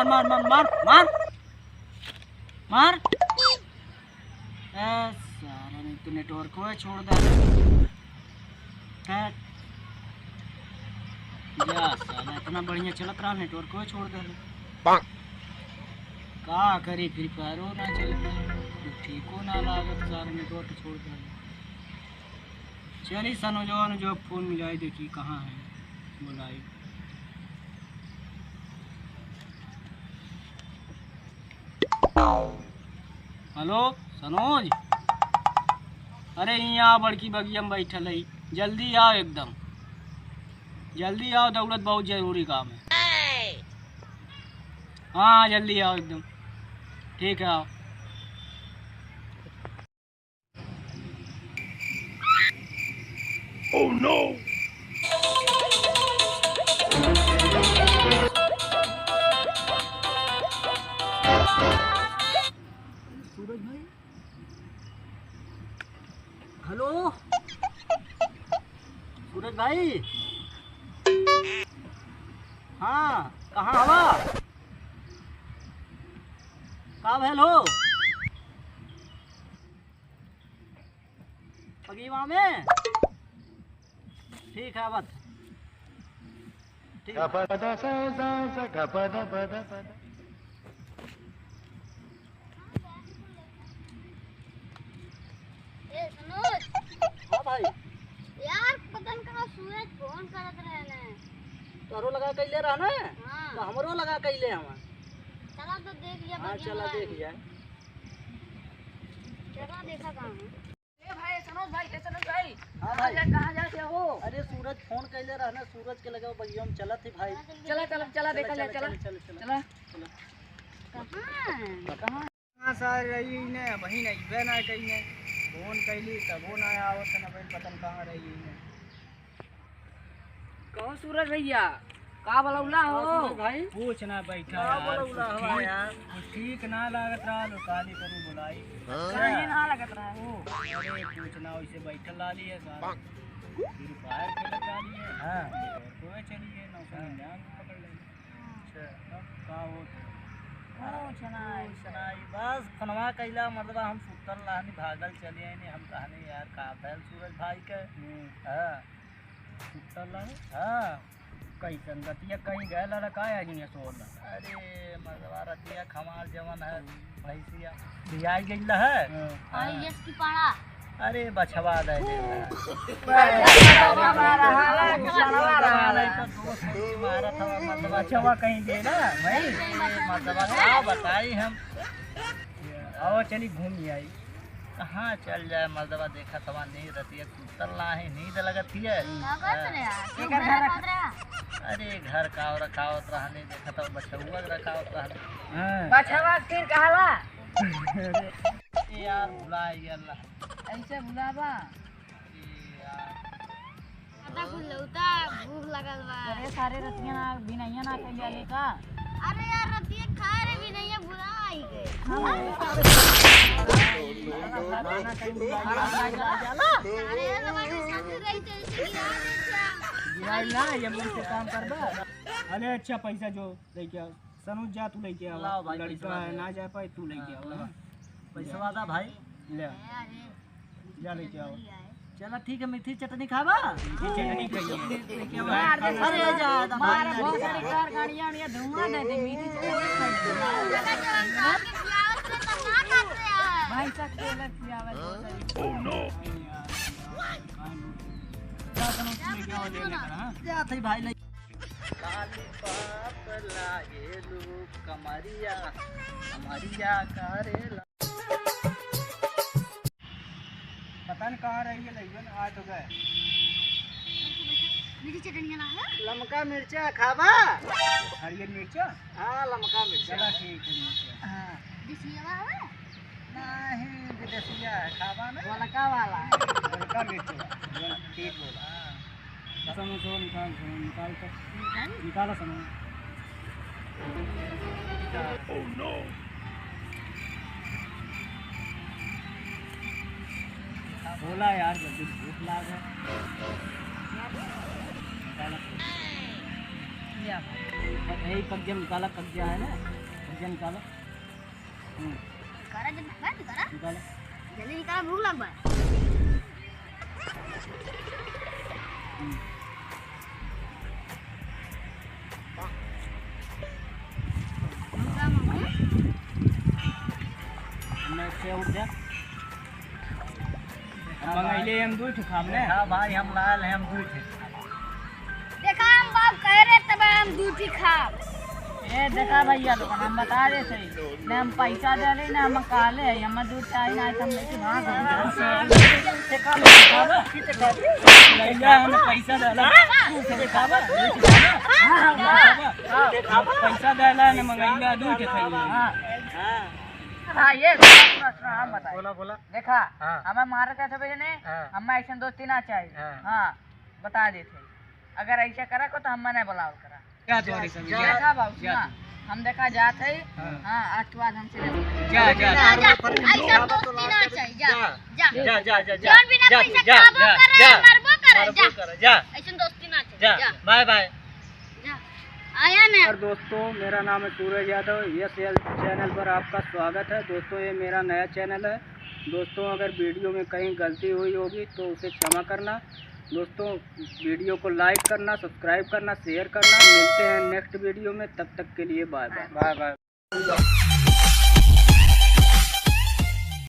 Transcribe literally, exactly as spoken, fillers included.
मार, मार, मार, मार। मार। ए, सारा नहीं तो नेटवर्क को छोड़ दे। हट। जा साला, इतना बढ़िया चलत रहा, नेटवर्क को छोड़ दे। का करी, फ्री फायरो ना चलत, ठीको ना लागत, सारा नेटवर्क छोड़ दे। चली सनोजवा, अनुजवा फोन मिलाई, देखी कहाँ है, बुलाई। हेलो सनोज, अरे यहाँ बड़की बगिया में बैठल है, जल्दी आओ एकदम, जल्दी आओ, दौड़त बहुत जरूरी काम है। हाँ हाँ, जल्दी आओ एकदम, ठीक है, आओ। Oh no! सूरज भाई, हेलो सूरज भाई, हाँ, कहाँ हवा? का भइल हो? पगीवा में? ठीक है, बस। ठीक है। ए, सनोज। हाँ भाई। यार, पता न कहाँ सूरज फोन करत रहे ने। तोहरो लगा कइले रहा ना? हाँ। तो हमरो लगा कइले हवा। चला तो देख लिया, हाँ, बगिया चला में। देख लिया। चला देखा कहाँ है। ए भाई, सनोज भाई, ए सनोज भाई। हाँ कहाँ भाई। जा-, कहाँ जाते हो? अरे सूरज फोन कइले रहा ना, सूरज के लगे बगिया में चलत ही भाई। चला, चला, चला, चला, देखा जाए, चला, चला, चला, चला। चला। चला। कहाँ है? कहाँ? कहाँ सारे रही ने, वहीं नहीं, बे ना कहीं ने। फोन कइली, तबो ना आवत न, भाई पता न कहाँ रही ने। कहो सूरज भइया, का बलौला हो? का सूरज भाई? कुछ ना, बैठा का यार, बलौला कुछ हो ठीक, यार? कुछ ठीक ना लागत रहा, लो काली करू बुलाई। हाँ। काहे ना लागत रहा हो? अरे कुछ ना, वैसे बैठल रहली है सारा। फ्री फायर खेलत रहली है। हाँ। और कोई चली है, नौ सौ निन्यानवे पकड़ ले। अच्छा। अब का होत है? कुछ ना, कुछ ना, बस फोनवा कइला, मतलब हम सुतल रहनी, भागल चली आइनी, हम कहनी यार का भइल सूरज भाई के। हम्म। हाँ। सुतल रहे? हाँ। कैसन रतिया कहीं गए लड़ा का है हियाँ सोल? अरे मर्दवा रतिया खमार जवन है भैंसिया बियाई गइल है। हाँ। आई एस की पाड़ा। अरे बछवा दे दे। बछवा कहीं दे ना भाई। मर्दवा का बताई हम। आओ चली घूम आई। कहाँ चल जाए मर्दवा, देखत हवा नींद रतिया सुतल ना है, नींद लगत हिय। का करत रहे? हाँ। तू घर का होत रहा? अरे घर का और रखावत रहने, देखत हवा बछौआ के रखावत रहने। हाँ। बछवा फिर कहला? ए यार भुला गया। ऐसे भुलावा? ए यार। पता कुल लौटा, भूख लगल बा। अरे सारे रतिया ना, बिनैया ना कइले आले का? अरे यार, रतिया खाए रे बिनैया बुला आई गए। हाँ। अरे यार, हमारे साथ रही तो ऐसे गिरा देता। गिराई ना, ये मुंह से काम करबा। अरे अच्छा, पैसा जो लेके आओ। सनोज जा, तू लेके आवा। लाओ भाई, लड़का पैसा है, दे। ना जा पाए, तू लेके हाँ, आवा। लाओ। पैसा वादा भाई। ले। अरे। जा लेके आओ। चला ठीक है, मीठी चटनी खाबा? मीठी चटनी खाइए। लेके आवा। अरे जा, तो भाई, मार, बहुत सारी कार गाड़ियाँ, ये धुआं दे दे, मीठी चटनी खाइए। भाई साहब, केला खियावा, बहुत सारी। Oh no! जा, सनोज, तू लेके आवा, ले लेकर, हाँ? जा, थे भाई, ले। लालीपॉप लागेलू कमरिया, कमरिया करेला। पता न कहाँ रह गए, लइबन आ तो गए। मीठी चटनिया ना है? लमका मिर्चा खाबा? हरियर मिर्चा? हाँ, लमका मिर्चा। चला ठीक है, मिर्चा। हाँ। देसिया है? नहीं, विदेशिया है, खाबा ना? गोलका वाला। गोलका मिर्चा, गोल-, ठीक बोला। हाँ। समोसा निकाल, समोसा निकाल तो। निकाल? निकाला समोसा। Oh no! बोला यार, जल्दी भूख लाग है। निकाला। यही कब्जा निकाला, कब्जा है ना, कब्जा निकाला। हम्म। निकाला जब भगा, निकाला। निकाला। जल्दी निकाला, भूख लग बा। हम्म। मैं से उठ जा। हम मंगइले हम दुइ ठे खाब ने। हाँ भाई, हम लायल हैं, हम दुइ ठे। देखा, हम बाप कहे रहे, तब हम दुइ ठे खाब। ए, देखा भइया लोगन, हम बता देत हई, ने हम पैसा देले, ने हम कहले हई, हमें दूध चाही ना, हम लेके भाग गए। देखा, भइया, हमें पैसा देला, दूध से खाबा, दूध से खाबा। हाँ, हाँ, हाँ। पैसा देला, ने मंगइला, दूध से खाइले। हाँ। हाँ, ये सुना, सुना, सुना, हम बताए। बोला, बोला। देखा, हाँ। हमें मारे कैसे भेजने? हाँ। हमें ऐसे दोस्ती ना चाहिए। हाँ। हाँ, बता देत हई। अगर ऐसा करा को तो हम नहीं बुलाओ करा। जा तोहरे सब, जा। देखा बाबू, जा सुना, तू। हम देखा जात हई। हाँ। हाँ, आज के बाद हमसे नहीं बोला। जा, जा। जा, जा। ऐसा दोस्ती ना चाहिए, जा, जा। जा, जा, जा, जा। जौन बिना पैसा खाबो करे, मरबो करे, जा। ऐसा दोस्ती ना चाहिए, जा। Bye, bye. जा। आया ना। और दोस्तों, मेरा नाम है Suraj Yadav. S L channel पर आपका स्वागत है। दोस्तों, ये मेरा नया चैनल है। दोस्तों, अगर वीडियो में कहीं गलती हुई होगी तो उसे क्षमा करना। दोस्तों, वीडियो को like करना, subscribe करना, share करना। मिलते हैं next वीडियो में, तब तक के लिए bye bye। Bye bye।